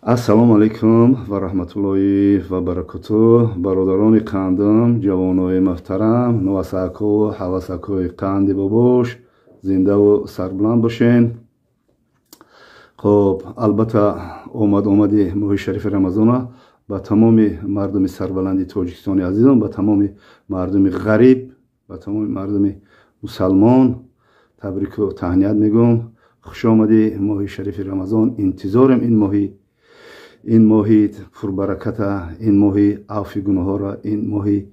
Ассалому алайкум ва раҳматуллоҳи ва баракоту, бародарони қандам, ҷавонои муҳтарам, новасаку ҳавасакои қанди бобош, зиндаву сарбуланд бошен. Хоб, албатта, омад омади моҳи шарифи Рамазона ба тамоми мардуми сарбаланди Тоҷикистони азизон, ба тамоми мардуми ғариб, ба тамоми мардуми мусалмон табрику таҳният мегӯм. Хушомади моҳи шарифи Рамазон. Интизорем ин моҳи, ин моҳи пурбараката, ин моҳи авфи гуноҳҳоро, ин моҳи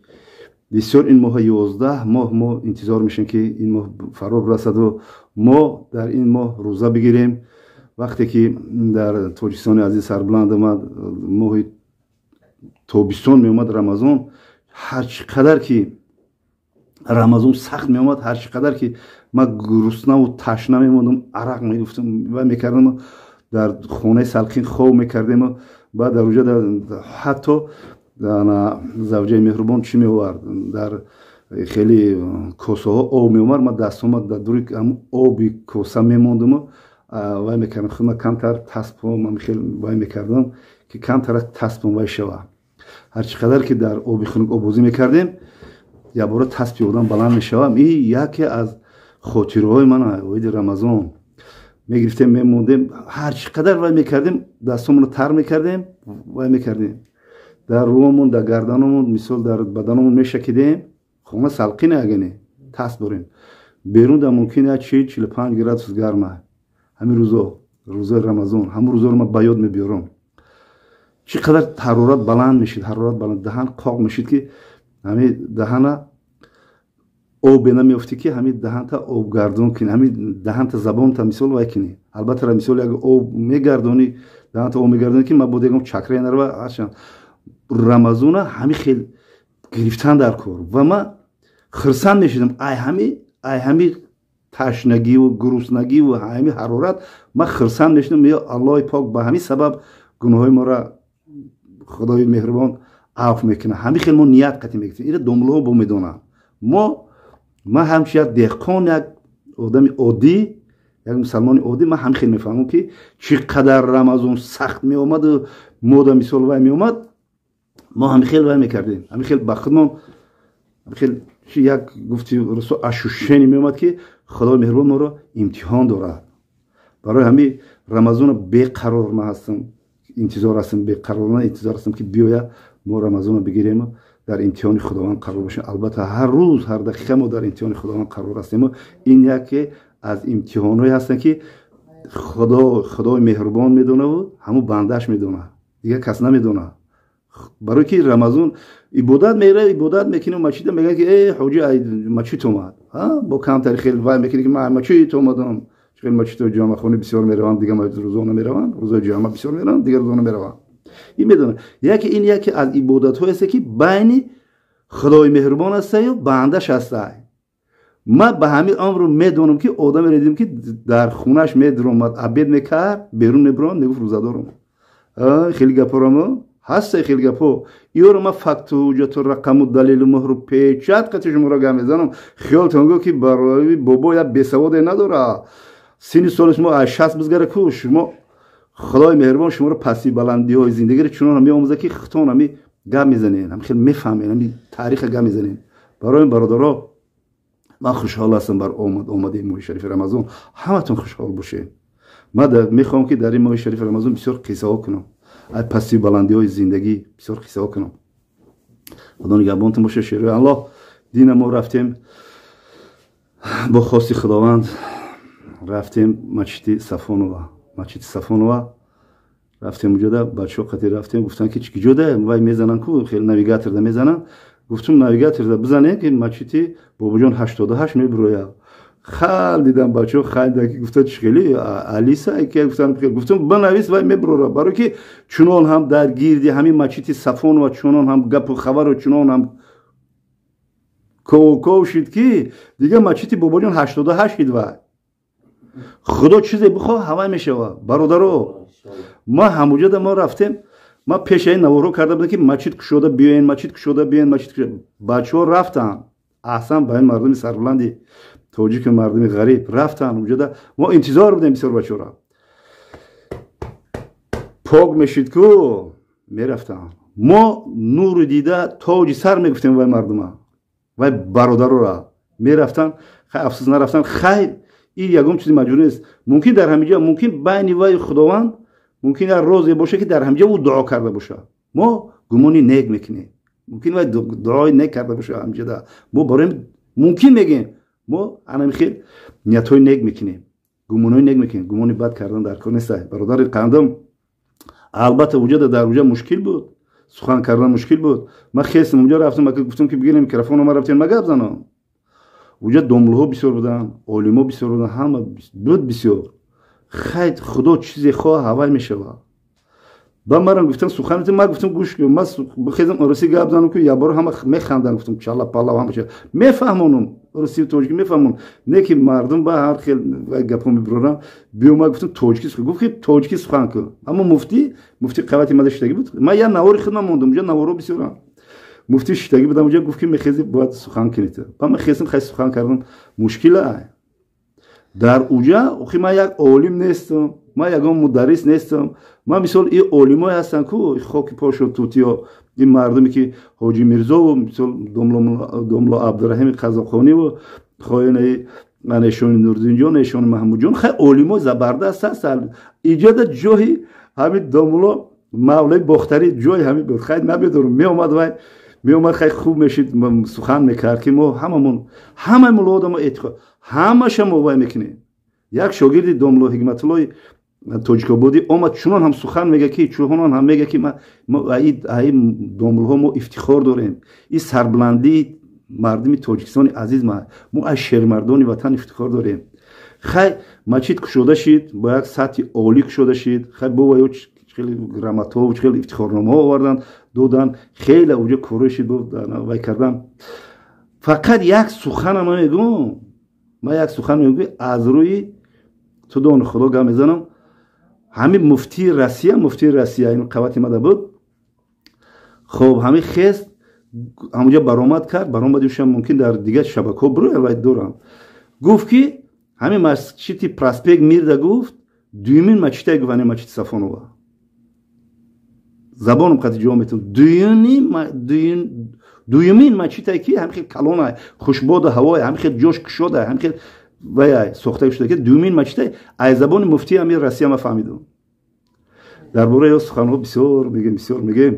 бисёр, ин моҳи 11 моҳ мо интизор мешем, ки ин моҳ фаро расаду мо дар ин моҳ рӯза бигирем. Вақте ки дар Тоҷикистони азиз сарбуланд омад, моҳи тобистон меомад Рамазон, ҳарчи қадар ки Рамазон сахт меомад, ҳарчи қадар ки ман гуруснаву ташна мемондам, арақ мегуфтам ва мекардам, дар хонаи салқин хоб мекардем. Баъд дар уҷа ҳатто завҷаи меҳрубон чӣ меовард? Дар хеле косаҳо об меомад, ман дастҳома дар дури оби коса мемондаму вай мекардам. Худма камтар таспом хел вай мекардам, ки камтар таспом вай шава. Ҳарчи қадар ки дар оби хунук оббозӣ мекардем, якбора таспи одам баланд мешавам. И яке аз хотираҳои ман оиди Рамазон. Мегирифтем, мемондем, ҳарчи қадар вай мекардем, дастҳомонро тар мекардем, вай мекардем, дар рӯамон, дар гарданамон, мисол, дар баданамон мешакидем. Хона салқине, агане тасп дорем, берун да мумкин як 40-45 градус гарма. Ҳамин рӯзо, рӯзои Рамазон, ҳамун рӯзоро ман ба ёд мебиёрам. Чӣ қадар ҳарорат баланд мешид, ҳарорат баланд, даҳан қоқ мешид, ки ҳамин даҳана обе намеёфтӣ, ки ҳамин даҳанта обгардон кунӣ, ҳамин даҳанта, забонта, мисол, вай кунӣ. Албатта, мисол, як об мегардонӣ, даҳанта об мегардонӣ, ки мабодо ягон чакрае нарава. Ҳарчанд Рамазона ҳамин хел гирифтан дар кор ва ман хирсанд мешудам ай ҳами ташнагиву гуруснагиву ҳами ҳарорат. Ман хирсанд мешудам: ё Аллоҳи пок, ба ҳамин сабаб гуноҳои моро Худои меҳрубон афв мекунад. Ҳамин хел мо ният қатӣ мегирифтем. Ира домлаҳо бо медонанд. Мо, ман ҳамчун як деҳқон, як одами оддӣ, як мусалмони оддӣ, ман ҳамин хел мефаҳмам, ки чӣ қадар Рамазон сахт меомаду мода, мисол, вай меомад, мо ҳамин хел вай мекардем, ҳамин хел ба худмон ҳамин хел як гуфти расо ощущение меомад, ки Худои меҳрубон моро имтиҳон дорад. Барои ҳамин Рамазона беқарор ман ҳастам, интизор ҳастам, беқаророна интизор ҳастам, ки биёяд, мо Рамазонро бигирему дар имтиҳони Худованд қарор бошем. Албатта, ҳар рӯз, ҳар дақиқа мо дар имтиҳони Худованд қарор ҳастему ин яке аз имтиҳонҳое ҳастанд, ки Худои меҳрубон медонаву ҳамун бандааш медонад, дигар кас намедонад. Барои ки Рамазон ибодат мера, ибодат мекунем, масҷида мегӯянд, ки э, ҳоҷи мачит омад. Бо камтари хел вай мекунӣ, ки ман мачит омадам. Хел мачиту ҷамъахонӣ бисёр мераванд, дигар рӯзо намераванд, рӯзои ҷамъа бисёр мераванд, дигар рӯзо намераванд. Ин медонад, яке ин яке аз ибодатҳое аст, ки байни Худои меҳрубон астаю бандаш ҳастай. Ман ба ҳамин амру медонам, ки одаме дидем, ки дар хунаш медиромад, обед мекард, берун мебиромад, мегуфт: «Рӯзадорам». Хеле гапорамо ҳастай, хеле гапо иёро ман факту ҳуҷҷату рақаму далелу муҳру печат қати шуморо гап мезанам. Хиёлтон гӯ, ки барои бобо як бесаводе надора. Синни соли шумо аз 60 бизгара ку, шумо Худои меҳрубон шуморо пасти баландиҳои зиндагиро чунон меомӯзад, ки худтон ҳами гап мезанед, ҳами хел мефаҳмед, ҳами таъриха гап мезанед. Барои бародаро, ман хушҳол ҳастам бар омад омади моҳи шарифи Рамазон. Ҳаматон хушҳол бошед. Ман мехоҳам, ки дар ин моҳи шарифи Рамазон бисёр қиссаҳо кунам, ай пасти баландиҳои зиндагӣ бисёр қиссаҳо кунам. Худо нигаҳбонтон боша. Шерои Аллоҳ, дина мо рафтем, бо хости Худованд рафтем масҷиди Сафонова. Масҷиди Сафонова рафтем, уҷода бачаҳо қати рафтем. Гуфтанд, ки киҷода вай мезананд ку, хеле навигаторда мезананд. Гуфтум: «Навигаторда бизанед, ки масҷиди Бобоҷон 88 мебирояд». Хал дидам, бачаҳо хандидан, ки гуфта: «Чӣ хели Алиса ки?» Гуфтам, гуфтум: «Банавис, вай мебирора». Барое ки чунон ҳам дар гирди ҳамин масҷиди Сафонова чунон ҳам гапу хабару чунон ҳам ковков шид, ки дигар масҷиди Бобоҷон 88 шид. Вай Худо чизе бихоҳ, ҳавай мешавад. Бародаро, ма ҳамуҷода мо рафтем. Ма пешаи наворҳо карда будам, ки масҷид кушода, биёен, масҷид кушода, биёен, масҷид. Бачаҳо рафтанд. Аҳсан ба ин мардуми сарбуланди тоҷику мардуми ғариб рафтанд. Уҷода мо интизор будем бисёр бачаҳоро. Пок мешид ку мерафтанд. Мо нури дида, тоҷи сар мегуфтем вай мардума, вай бародарора мерафтанд. Хай, афсӯс, нарафтанд. Хай, ин ягон чизи маҷбур нест. Мумкин дар ҳамиҷа, мумкин байни вай Худованд, мумкин як розе боша, ки дар ҳамиҷа ӯ дуо карда боша. Мо гумони нек мекунем, мумкин вай дуои нек карда боша ҳамиҷада. Мо барои мумкин мегӯем, мо анами хел ниятҳои нек мекунем, гумонҳои нек мекунем. Гумони бад кардан дар кор нест, бародари қандам. Албатта, уҷада дар уҷа мушкил буд, сухан кардан мушкил буд. Ман хестам, уҷа рафтам, гуфтам, ки бигирем микрофон, ма рафтем, ма гап занам. Уҷа домлуҳо бисёр буданд, олимо бисёр буданд, ҳама буд бисёр. Хай, Худо чизе хоҳ, ҳавай мешавад. Ба марам гуфтам, сухан, ма гуфтам, гӯш кун, ма бихезам, русӣ гап занам, ки яборо ҳама механданд. Гуфтам, чала пала ҳама мефаҳмонам, русию тоҷикӣ мефаҳмонам, не ки мардум ба ҳар хел гапҳо мебирорам. Биё, ма гуфтам, тоҷикӣ. Гуфт, ки тоҷикӣ сухан кун. Аммо муфти қавати мада шиштагӣ буд. Ма як навори худман мондам, уҷа наворо бисёрам. Муфти шиштагӣ будам уҷа, гуфт, ки мехези, бояд сухан кунед. Ба ман хестам, хай, сухан кардам. Мушкила дар уҷа. Охи, ман як олим нестам, ман ягон мударрис нестам. Ман мисол и олимое ҳастанд ку, хоки пошо тутиё, ин мардуме, ки Ҳоҷи Мирзову, мисол, домло Абдураҳими Қазоқониву, хоинаи эшони Нурдинҷон, эшони Маҳмудҷон, хай, олимо забардаст ҳастанд. Иҷода ҷои ҳамин домло Мавлои Бохтарӣ, ҷои ҳамин буд. Хай, намедонам, меомад вай, меомад, хай, хуб мешид, сухан мекард, ки мо ҳамамон, ҳамаи муллоҳо мо эътиқод, ҳамаша мо вай мекунем. Як шогирди домло Ҳикматуллои Тоҷикободӣ омад, чунон ҳам сухан мега, ки чунон ҳам мега, ки аи домлҳо мо ифтихор дорем, и сарбуландии мардуми Тоҷикистони азиз, мо аз шермардони ватан ифтихор дорем. Хай, мачид кушода шид, бо як сатҳи олӣ кушода шид. Хай, бо ваё хеле грамотаҳо, хеле ифтихорномаҳо овардан, доданд. Хеле уҷа корое шид, вай кардан. Фақат як сухана ман мегӯм, ман як сухан мегӯм, аз рӯи ту дони Худо гап мезанам. Ҳамин муфтии Россия, муфтии Россия ин қавати мада буд. Хоб, ҳамин хест, ҳамунҷа баромад кард. Баромадишам мумкин дар дигар шабакаҳо бирояд, вай дорам. Гуфт, ки ҳамин масҷиди проспект Мирда, гуфт, дуюмин мачидай, гуфт, ҳамин мачиди Сафонова. Забоном қати ҷавоб метавон, дуюмин мачитай, ки ҳамин хел калонай, хушбоду ҳавой, ҳамин хел ҷош кушода, ҳамин хел вай сохта шуда, ки дуюмин мачитай. Аз забони муфтии ҳамин Россия ма фаҳмидам. Дар бораи ё суханҳо бисёр мегӯем, бисёр мегӯем.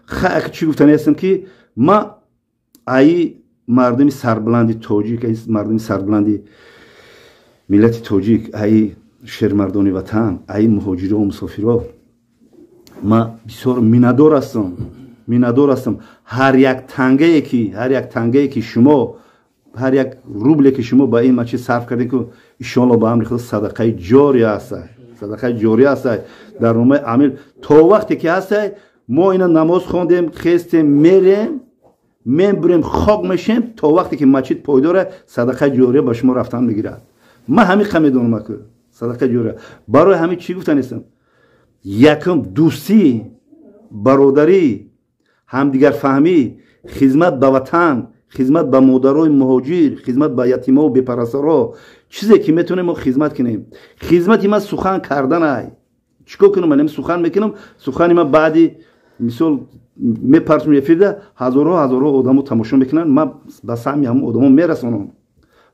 Хай, чӣ гуфтани ҳастам, ки ма аи мардуми сарбуланди тоҷик, аи мардуми сарбуланди миллати тоҷик, аи шермардони ватан, аи муҳоҷиро, мусофиро ма бисёр миннатдор ҳастам, миннатдор ҳастам. Ҳар як тангае ки, ҳар як тангае ки шумо, ҳар як рубле ки шумо ба ин мачид сарф кардем ку, иншоалло, ба амри Худо, садақаи ҷория ҳастай, садақаи ҷория ҳастай дар номаи амил то вақте ки ҳастай. Мо ина намоз хондем, хестем, мерем, мебурем, хок мешем, то вақте ки мачид пойдора, садақаи ҷория ба шумо рафтан мегирад. Ман ҳамин қа медонам, аку садақаи ҷория. Барои ҳамин чӣ гуфтанистам? Якум, дӯстӣ, бародарӣ, ҳамдигарфаҳмӣ, хизмат ба ватан, хизмат ба модарои муҳоҷир, хизмат ба ятимову бепарасторо. Чизе ки метавонем, мо хизмат кунем. Хизмати ман сухан карданай. Чӣ кор кунам? Ман сухан мекунам. Сухани ман баъди, мисол, мепартум эфирда, ҳазорҳо, ҳазорҳо одамо тамошо мекунанд. Ман ба саҳми ҳамон одамо мерасонам.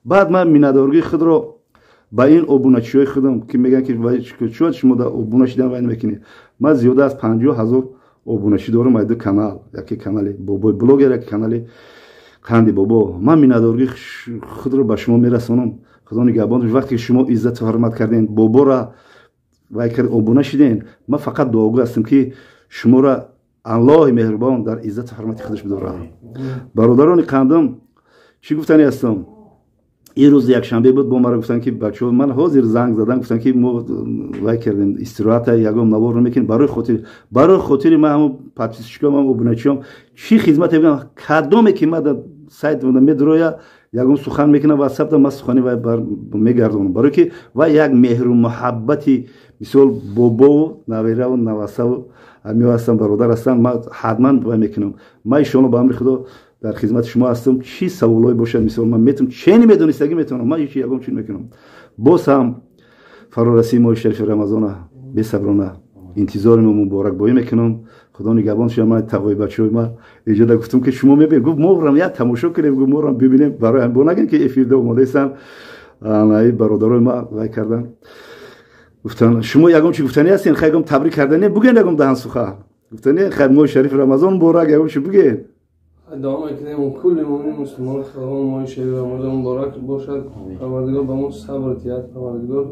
Баъд ман миннатдоргии худро ба ин обуначиҳои худам, ки мегӯянд, ки чӯ шумо да обуна шидан вай намекунед. Ман зиёда аз 50 000 обуначӣ дорам ай ду канал: яке канали Бобои Блогер, яке канали Қанди Бобо. Ман миннатдоргии худро ба шумо мерасонам. Худо нигаҳбон. Вақте ки шумо иззату ҳурмат кардем, Бобора вай кард, обуна шидем, ман фақат дуогӯ ҳастам, ки шуморо Аллоҳи меҳрубон дар иззату ҳурмати худаш бидорад. Бародарони қандам, чӣ гуфтани ҳастам? Ин рӯз якшанбе буд, бо мара гуфтанд, ки бачаҳо, ман ҳозир занг задан, гуфтанд, ки мо вай кардем, истироҳата, ягон навор намекунем. Барои хотири ман, ҳамон подписчиком, ҳам обуначиём, чӣ хизмате бигам? Кадоме ки ма дар сайт медроя, ягон сухан мекунам, ватсапда, ман сухани вай мегардонам, барое ки вай як меҳру муҳаббати, мисол, бобову навераву навасаву ҳамиё ҳастам, бародар ҳастам. Ман ҳатман вай мекунам. Ман иншоалло, ба амри Худо, дар хизмати шумо ҳастам. Чӣ саволҳое бошад, мисол, ман метавонам, чени медонистагӣ метавонам, ман ҳеч ягон чиз мекунам. Боз ҳам фарорасии моҳи шарифи Рамазона бесаброна. Интизори мо муборакбоӣ мекунам. Худо нигаҳбон шуд. Ман тағои бачаҳои ма иҷода гуфтам, ки шумо мебинед, гуфт морам як тамошо кунем, гуфт морам бибинем. Барои бо нагӯем, ки эфирда омодаистам. Бародарои ма вай кардан, гуфтан шумо ягон чи гуфтанӣ ҳастен? Хай, ягон табрик кардане буген, ягон даҳан сухан гуфтане. Хай, моҳи шарифи Рамазон муборак, ягон чи буген. Дуо мекунем кулли муъмин мусулмон, Худованд моҳи шарифи Рамазон муборак бошад. Парвардигор ба мо сабр диҳад. Парвардигор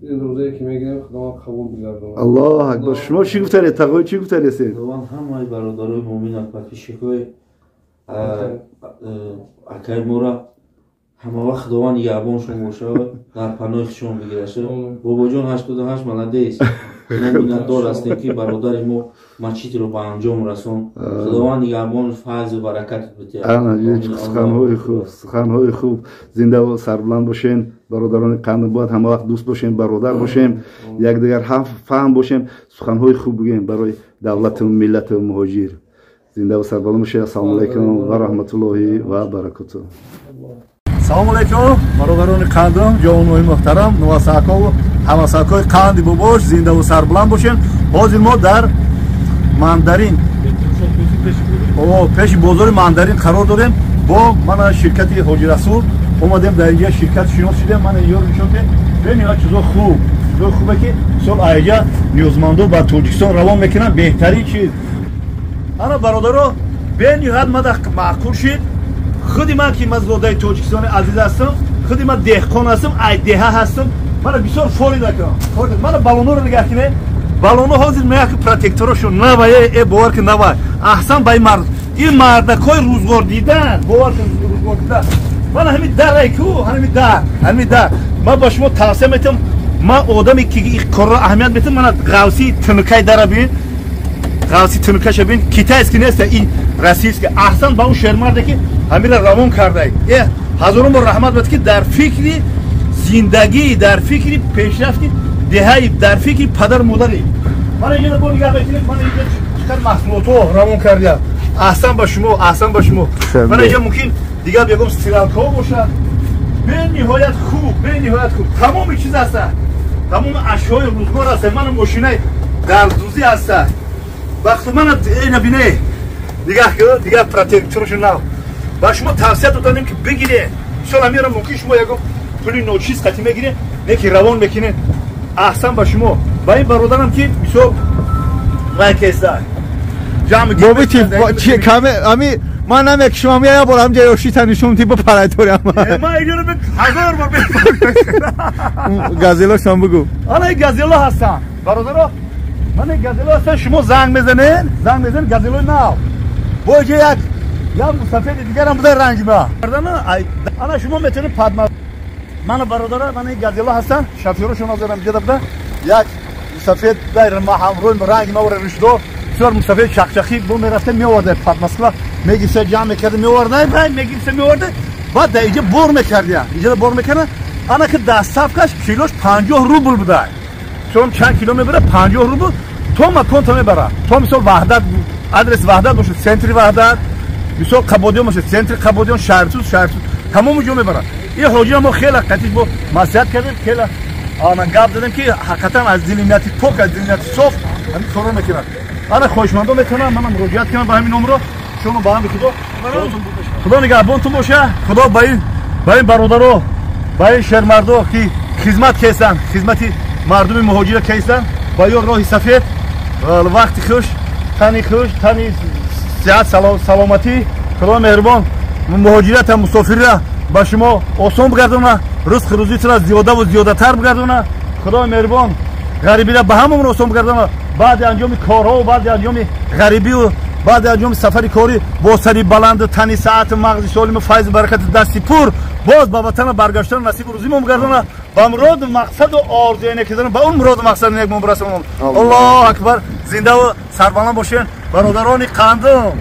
ин рӯзае ки мегирем, Худованд қабул бигардонад. Аллоҳ акбар. Шумо чӣ гуфтанед, тағои, чӣ гуфтанестед? Худованд ҳамаи бародарои муъмина, подписчикои акаи мора ҳама вақт Худованд нигаҳбоншон бошад, дар паноҳи худшон бигирад. Бобоҷон 88 молодец. Мо миннатдор ҳастем, ки бародари мо масҷидро ба анҷом расон. Худованд нигаҳбон, файзу баракат бидиҳад. Суханҳои хуб, суханҳои хуб. Зиндаву сарбуланд бошен, бародарони қанд. Бояд ҳама вақт дӯст бошем, бародар бошем, якдигар фаҳм бошем, суханҳои хуб бигӯем барои давлату миллату муҳоҷир. Зиндаву сарбуланд бошед. Ассалому алайкум ва раҳматуллоҳи ва баракотуҳ. Салому алайкум, бародарони қандам, ҷавонои муҳтарам, нувасакову ҳамасакои қанди бобош, зиндаву сарбуланд бошем. Ҳозир мо дар Мандарин, пеши бозори Мандарин қарор дорем. Бо мана ширкати Ҳоҷи Расул омадем, дар инҷа ширкат шинос шудем. Мана ёр нишон дем, бениҳоят чизо хуб, чизои хубе, ки мисол айҷа ниёзмандо ба Тоҷикистон равон мекунанд, беҳтарин чиз. Ана, бародаро, бениҳоят мада маъқул шид. Худи ман, ки ман зодаи Тоҷикистони азиз ҳастам, худи ман деҳқон ҳастам, ай деҳа ҳастам, мана бисёр фоида кунам. Мана баллонҳоро нигаҳ кине, баллонҳо ҳозир меяк, протекторошо навай, э бовар ки навай. Аҳсан ба ин мард, ин мардакҳои рӯзгор дидан, бовар ки рӯзгор дидан. Мана ҳамин дарай ку, ҳамин дар, ҳамин дар. Ман ба шумо тавсия метиҳам, ман одаме ки ин корро аҳамият метиҳам. Мана ғавсии тунукаи дара бин, ғавси тунукаша бин, китайский неста, ин российский. Аҳсан ба он шермарде, ки ҳамира равон кардай. Э ҳазорон бор раҳмат бад, ки дар фикри зиндагӣ, дар фикри пешрафти деҳаи, дар фикри падару модари. Мана инҷа бо нигаҳ мекунед, мана инҷа чиқадр маҳсулотҳо равон кардия. Аҳсан ба шумо, аҳсан ба шумо. Мана инҷа мумкин дигар ягон стиралкаҳо бошад. Бениҳоят хуб, бениҳоят хуб, тамоми чиз ҳаста, тамоми ашёи рӯзгор ҳаста. Мана мошинаи дардӯзӣ ҳаста. Вақти мана ина бине, нигаҳ ки дигар протекторшо нав. Ба шумо тавсия доданем, ки бигиред. Мисол, ҳамира мумкин шумо ягон пули ночиз қатӣ мегиред, не ки равон мекунед. Аҳсан ба шумо, ба ин бародарам, ки мисол вай кеста. Каме ами ман намекушам, я бор ҳамҷа ёшита нишон ти бипараторям. Ман иҷоро ҳазор бор. Газелошам бугу. Ана ин газело ҳастанд, бародаро, мана ин газело ҳастанд. Шумо занг мезанед, занг мезанед, газелои нав. Бо иҷа як мусафеди дигарам буда, ранги ма. Ана шумо метавонед падма. Мана, бародаро, мана ин газело ҳастанд, шофёрошон ҳозирам иҷода буда. Як мусафед ҳамроҳи ранги ма ришдор, бисёр мусафед чақчақӣ бо мерафта меоварда, под Москва мегирифта, ҷамъ мекарда, меоварда, мегирифта, меоварда, баъд дар иҷа бор мекардия, иҷада бор мекарда. Ана ки доставкаш килош 50 рубл буда, чун чанд кило мебара, 50 рубл то маконта мебара, то мисол Ваҳдат, адрес Ваҳдат бошад, центри Ваҳдат, мисол Қабодиён бошад, центри Қабодиён, Шаҳртуз, Шаҳртуз, тамоми ҷо мебарад. Ин ҳоҷира мо хеле қатиш бо маслиҳат кардем, хеле ана гап задем, ки ҳақиқатан аз дили нияти пок, аз дили нияти соф ҳамин корро мекунад. Ана хоҳишмандо метавонам манам муроҷиат кунам ба ҳамин номро. Шумо ба ҳамри Худо, Худо нигаҳбонтон боша. Худо ба ин бародаро, ба ин шермардо, ки хизмат кестанд, хизмати мардуми муҳоҷира кестанд, ба ё роҳи сафед, вақти хуш, тани хуш, тани сиҳат, саломатӣ. Худо меҳрубон муҳоҷирата, мусофирра ба шумо осон бигардона, ризқи рӯзитро зиёдаву зиёдатар бигардона. Худои меҳрубон ғарибира ба ҳамамон осон бигардона. Баъди анҷоми корҳо, баъди анҷоми ғарибию баъди анҷоми сафари корӣ бо сари баланду тани саату мағзи солиму файзу баракати дасти пур боз ба ватана баргаштан насибу рӯзимон бигардона, ба муроду мақсаду орзуе неки дорам, ба он муроду мақсади нек мо бирасонам. Аллоҳу акбар. Зиндаву сарбаланд бошен, бародарони қандум.